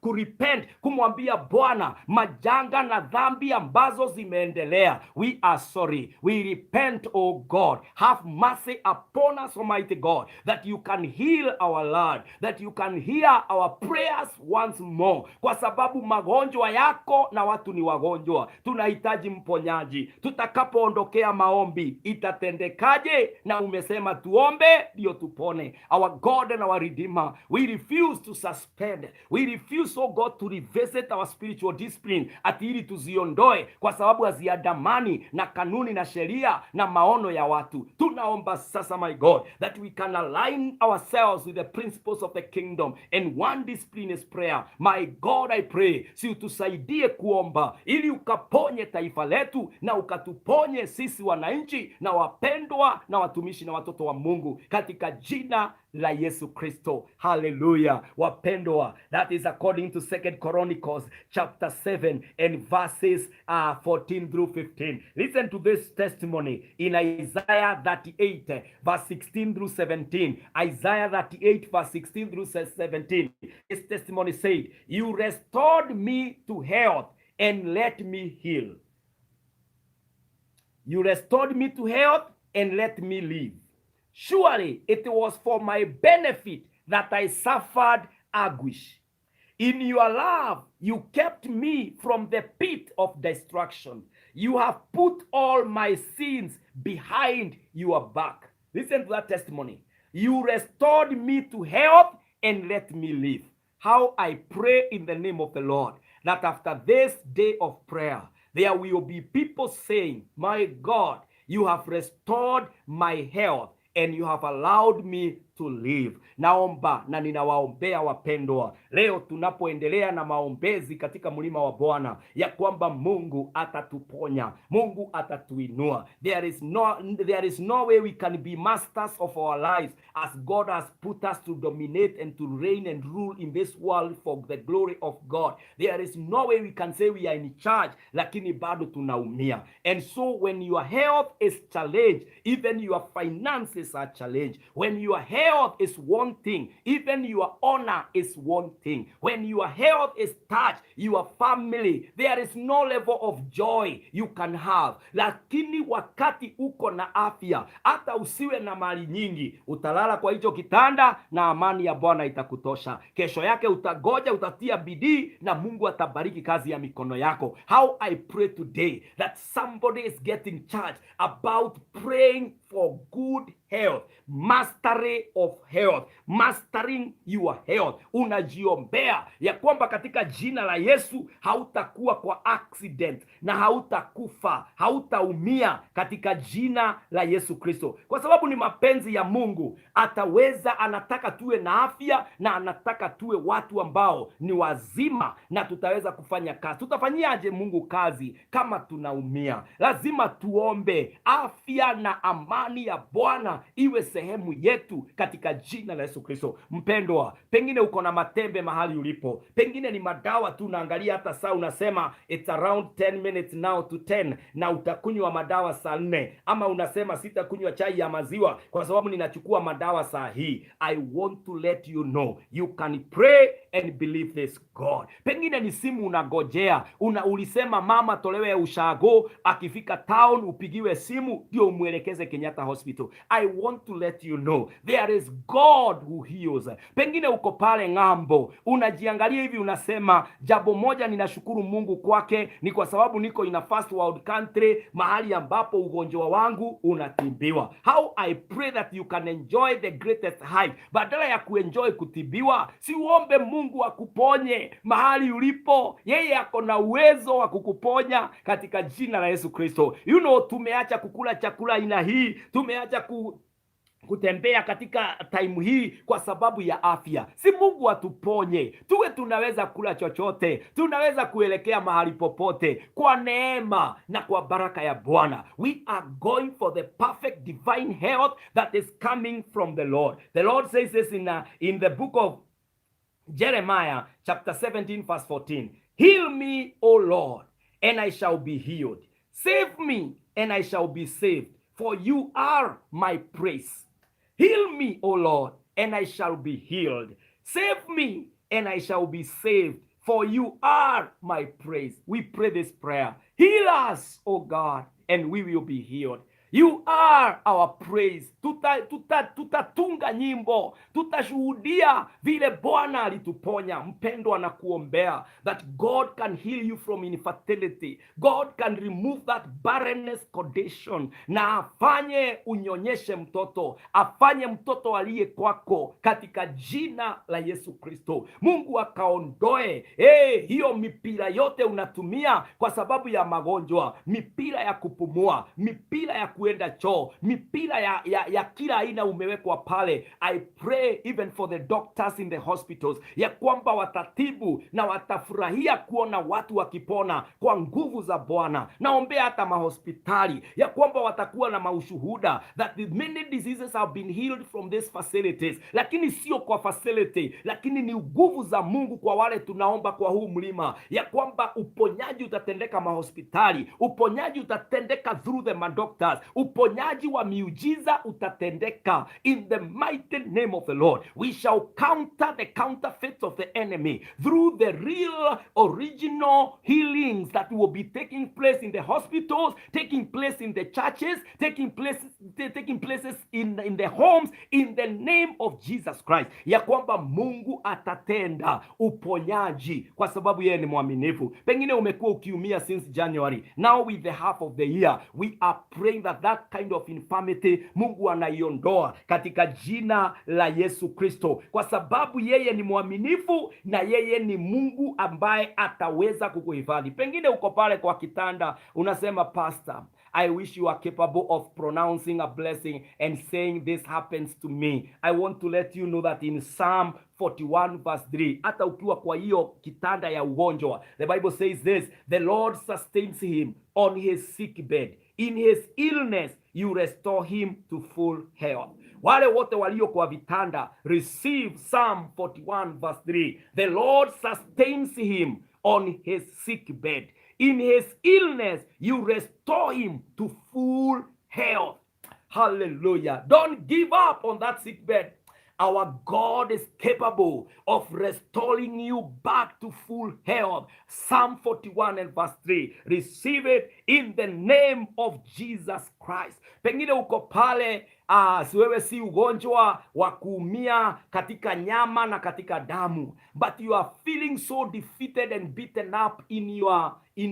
kurepent, kumwambia Bwana majanga na dhambi ambazo zimeendelea. We are sorry, we repent, oh God, have mercy upon us, Almighty God, that you can heal our land, that you can hear our prayers once more, kwa sababu magonjwa yako na watu ni wagonjwa, tunahitaji mponyaji. Tutakapoondokea maombi itatendekaje? Na umesema tuombe ndio tupone. Our God and our Redeemer, we refuse to suspend, we refuse, oh God, to revisit our spiritual discipline, ati ili tuziondoe kwa sababu haziandamani na kanuni na sheria na maono ya watu. Tunaomba sasa, my God, that we can align ourselves with the principles of the kingdom, and one discipline is prayer. My God, I pray, si utusaidie kuomba ili ukaponye taifa letu na ukatuponye sisi wananchi na wapendwa na watumishi na watoto wa Mungu katika jina la Yesu Kristo. Hallelujah. Wapendwa, that is according to Second Chronicles chapter 7 and verses 14 through 15. Listen to this testimony in Isaiah 38 verse 16 through 17. Isaiah 38 verse 16 through 17. This testimony said, "You restored me to health and let me heal. You restored me to health and let me live. Surely it was for my benefit that I suffered anguish. In your love, you kept me from the pit of destruction. You have put all my sins behind your back." Listen to that testimony. "You restored me to health and let me live." How I pray in the name of the Lord that after this day of prayer, there will be people saying, "My God, you have restored my health and you have allowed me to live." Naomba na ninawaombea wapendwa, leo tunapoendelea na maombezi katika mlima wa Bwana, ya kwamba Mungu atatuponya, Mungu atatuinua. There is no way we can be masters of our lives as God has put us to dominate and to reign and rule in this world for the glory of God. There is no way we can say we are in charge, lakini bado tunaumia. And so when your health is challenged, even your finances are challenged. When your health is wanting, even your honor is wanting. When your health is touched, your family, there is no level of joy you can have. Lakini wakati uko na afya, hata usiwe na mali nyingi, utalala kwa hicho kitanda na amani ya Bwana itakutosha. Kesho yake utagoja, utatia bidii na Mungu atabariki kazi ya mikono yako. How I pray today that somebody is getting charged about praying for for good health, mastery of health, mastering your health. Unajiombea ya kwamba katika jina la Yesu hautakuwa kwa accident na hautakufa, hautaumia katika jina la Yesu Kristo, kwa sababu ni mapenzi ya Mungu. Ataweza, anataka tuwe na afya na anataka tuwe watu ambao ni wazima na tutaweza kufanya kazi. Tutafanyiaje Mungu kazi kama tunaumia? Lazima tuombe afya na amani ya Bwana iwe sehemu yetu katika jina la Yesu Kristo. Mpendwa, pengine uko na matembe mahali ulipo, pengine ni madawa tu, unaangalia hata saa unasema it's around 10 minutes now to 10, na utakunywa madawa saa 4, ama unasema sitakunywa chai ya maziwa kwa sababu ninachukua madawa saa hii. I want to let you know you can pray and believe this God. Pengine ni simu unagojea, ulisema mama tolewe ushago, akifika town upigiwe simu ndio umwelekeze Kenyatta Hospital. I want to let you know there is God who heals. Pengine uko pale ng'ambo unajiangalia hivi unasema, jambo moja ninashukuru Mungu kwake ni kwa sababu niko in a first world country, mahali ambapo ugonjwa wangu unatibiwa. How I pray that you can enjoy the greatest height. Badala ya kuenjoy kutibiwa, si uombe Mungu akuponye mahali ulipo. Yeye ako na uwezo wa kukuponya katika jina la Yesu Kristo. Tumeacha kukula chakula aina hii, tumeacha kutembea katika time hii kwa sababu ya afya. Si Mungu atuponye, tuwe tunaweza kula chochote, tunaweza kuelekea mahali popote kwa neema na kwa baraka ya Bwana. We are going for the perfect divine health that is coming from the Lord. The Lord says this in the book of Jeremiah chapter 17 verse 14. "Heal me, O Lord, and I shall be healed. Save me, and I shall be saved, for you are my praise." Heal me, O Lord, and I shall be healed. Save me, and I shall be saved, for you are my praise. We pray this prayer. Heal us, O God, and we will be healed. You are our praise. Tutatunga nyimbo, tutashuhudia vile Bwana alituponya. Mpendwa, na kuombea that God can heal you from infertility. God can remove that barrenness condition na afanye unyonyeshe mtoto, afanye mtoto aliye kwako katika jina la Yesu Kristo. Mungu akaondoe hiyo mipira yote unatumia kwa sababu ya magonjwa, mipira ya kupumua, mipira ya kuenda choo, mipira ya kila aina umewekwa pale. I pray even for the doctors in the hospitals ya kwamba watatibu na watafurahia kuona watu wakipona kwa nguvu za Bwana. Naombea hata mahospitali ya kwamba watakuwa na maushuhuda that the many diseases have been healed from these facilities, lakini sio kwa facility, lakini ni nguvu za Mungu kwa wale tunaomba kwa huu mlima, ya kwamba uponyaji utatendeka mahospitali, uponyaji utatendeka through the madoctors, uponyaji wa miujiza utatendeka in the mighty name of the Lord. We shall counter the counterfeits of the enemy through the real original healings that will be taking place in the hospitals, taking place in the churches, taking places in the homes in the name of Jesus Christ, ya kwamba Mungu atatenda uponyaji kwa sababu yeye ni mwaminifu. Pengine umekuwa ukiumia since January, now with the half of the year, we are praying that that kind of infirmity Mungu anaiondoa katika jina la Yesu Kristo, kwa sababu yeye ni mwaminifu na yeye ni Mungu ambaye ataweza kukuhifadhi. Pengine uko pale kwa kitanda unasema, "Pastor, I wish you are capable of pronouncing a blessing and saying this happens to me." I want to let you know that in Psalm 41 verse 3, hata ukiwa kwa hiyo kitanda ya ugonjwa, the Bible says this: "The Lord sustains him on his sick bed. In his illness you restore him to full health." Wale wote walio kwa vitanda, receive Psalm 41 verse 3. The Lord sustains him on his sick bed. In his illness, you restore him to full health. Hallelujah. Don't give up on that sick bed. Our God is capable of restoring you back to full health. Psalm 41 and verse 3. Receive it in the name of Jesus Christ. Pengine uko pale Si wewe si ugonjwa wa kuumia katika nyama na katika damu, but you are feeling so defeated and beaten up in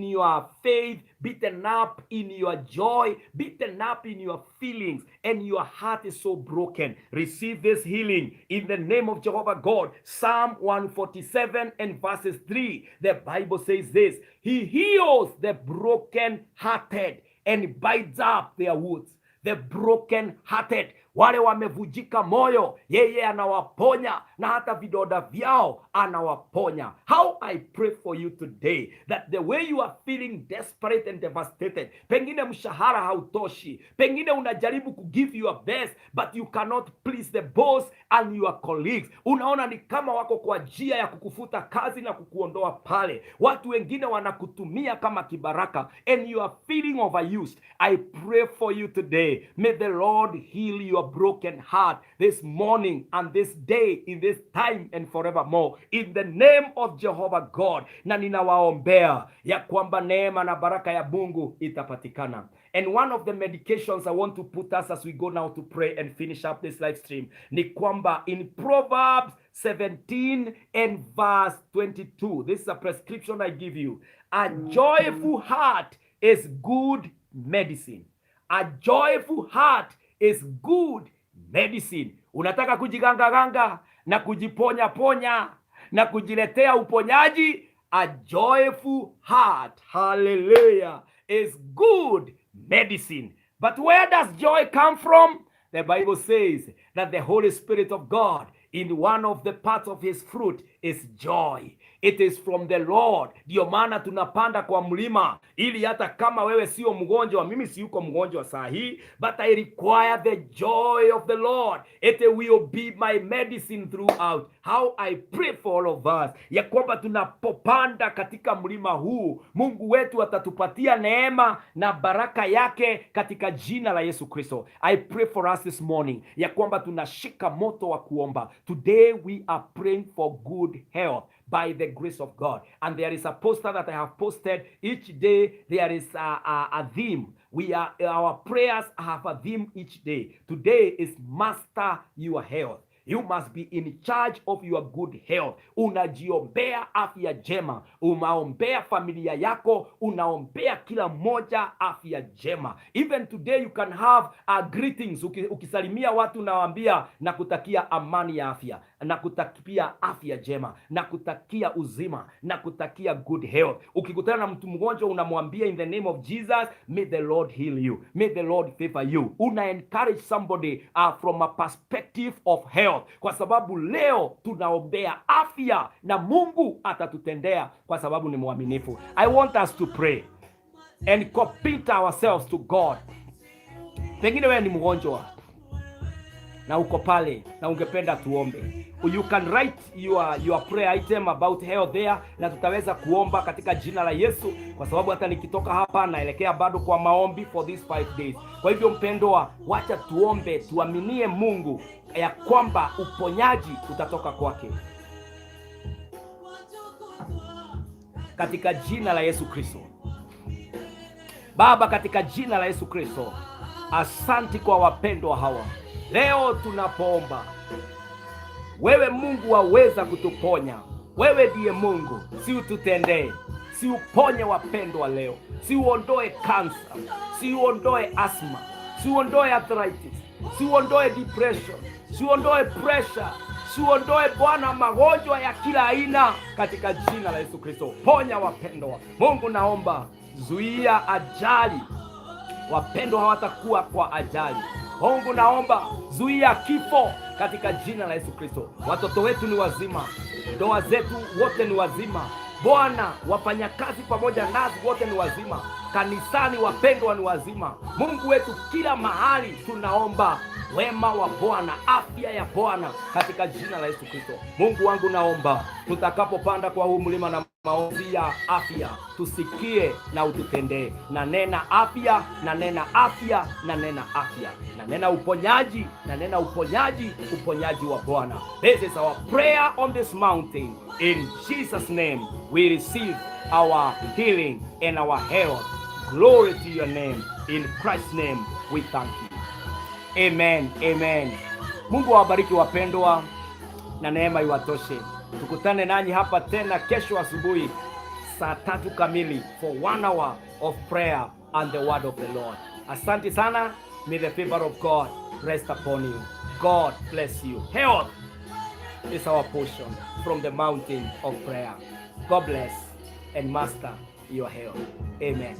your faith, beaten up in your joy, beaten up in your feelings, and your heart is so broken. Receive this healing in the name of Jehovah God. Psalm 147 and verses 3. The Bible says this: "He heals the broken hearted and binds up their wounds." The broken hearted, wale wamevunjika moyo, yeye anawaponya na hata vidonda vyao anawaponya. How I pray for you today that the way you are feeling desperate and devastated, pengine mshahara hautoshi, pengine unajaribu ku give your best but you cannot please the boss and your colleagues. Unaona ni kama wako kwa njia ya kukufuta kazi na kukuondoa pale. Watu wengine wanakutumia kama kibaraka and you are feeling overused. I pray for you today. May the Lord heal your broken heart this morning and this day, in this time and forevermore, in the name of Jehovah God. Na ninawaombea ya kwamba neema na baraka ya Mungu itapatikana. And one of the medications I want to put us as we go now to pray and finish up this live stream ni kwamba in Proverbs 17 and verse 22, this is a prescription I give you. A joyful heart is good medicine. A joyful heart is good medicine. Unataka kujigangaganga na kujiponya ponya na kujiletea uponyaji? A joyful heart, hallelujah, is good medicine. But where does joy come from? The Bible says that the Holy Spirit of God, in one of the parts of his fruit, is joy. It is from the Lord. Ndio maana tunapanda kwa mlima ili hata kama wewe sio mgonjwa, mimi siyuko mgonjwa saa hii, but I require the joy of the Lord. It will be my medicine throughout. How I pray for all of us ya kwamba tunapopanda katika mlima huu, Mungu wetu atatupatia neema na baraka yake katika jina la Yesu Kristo. I pray for us this morning ya kwamba tunashika moto wa kuomba. Today we are praying for good health by the grace of God. And there is a poster that I have posted. Each day there is a theme. We are our prayers have a theme each day. Today is "Master Your Health." You must be in charge of your good health. Unajiombea afya njema, unaombea familia yako, unaombea kila mmoja afya njema. Even today you can have greetings. Ukisalimia watu unawaambia, "Nakutakia amani ya afya, nakutakia afya njema, nakutakia uzima, nakutakia good health." Ukikutana na mtu mgonjwa unamwambia, "In the name of Jesus, may the Lord heal you, may the Lord favor you." Una encourage somebody from a perspective of health, kwa sababu leo tunaombea afya na Mungu atatutendea kwa sababu ni mwaminifu. I want us to pray and commit ourselves to God. Pengine wewe ni mgonjwa na uko pale na ungependa tuombe. You can write your prayer item about health there, na tutaweza kuomba katika jina la Yesu, kwa sababu hata nikitoka hapa naelekea bado kwa maombi for these 5 days. Kwa hivyo mpendwa, wacha tuombe, tuaminie Mungu ya kwamba uponyaji utatoka kwake katika jina la Yesu Kristo. Baba, katika jina la Yesu Kristo, asanti kwa wapendwa hawa. Leo tunapoomba, wewe Mungu waweza kutuponya. Wewe ndiye Mungu, si ututendee, si uponye wapendwa leo, si uondoe kansa, si uondoe asthma, si uondoe arthritis, si uondoe depression, si uondoe pressure, si uondoe Bwana magonjwa ya kila aina katika jina la Yesu Kristo. Ponya wapendwa. Mungu, naomba zuia ajali, wapendwa hawatakuwa kwa ajali. Mungu, naomba zuia kifo katika jina la Yesu Kristo. Watoto wetu ni wazima, ndoa zetu wote ni wazima. Bwana, wafanyakazi pamoja nasi wote ni wazima, kanisani wapendwa ni wazima. Mungu wetu, kila mahali tunaomba wema wa Bwana, afya ya Bwana katika jina la Yesu Kristo. Mungu wangu, naomba tutakapopanda kwa huu mlima na maombi ya afya, tusikie na ututendee. Na nena afya, na nena afya, na nena afya, na nena uponyaji, na nena uponyaji, uponyaji wa Bwana. This is our prayer on this mountain. In Jesus' name we receive our healing and our health. Glory to your name. In Christ's name we thank you. Amen, amen. Mungu awabariki wapendwa, na neema iwatoshe. Tukutane nanyi hapa tena kesho asubuhi saa 3 kamili for one hour of prayer and the word of the Lord. Asante sana. May the favor of God rest upon you. God bless you. Health is our portion from the mountain of prayer. God bless and master your health. Amen.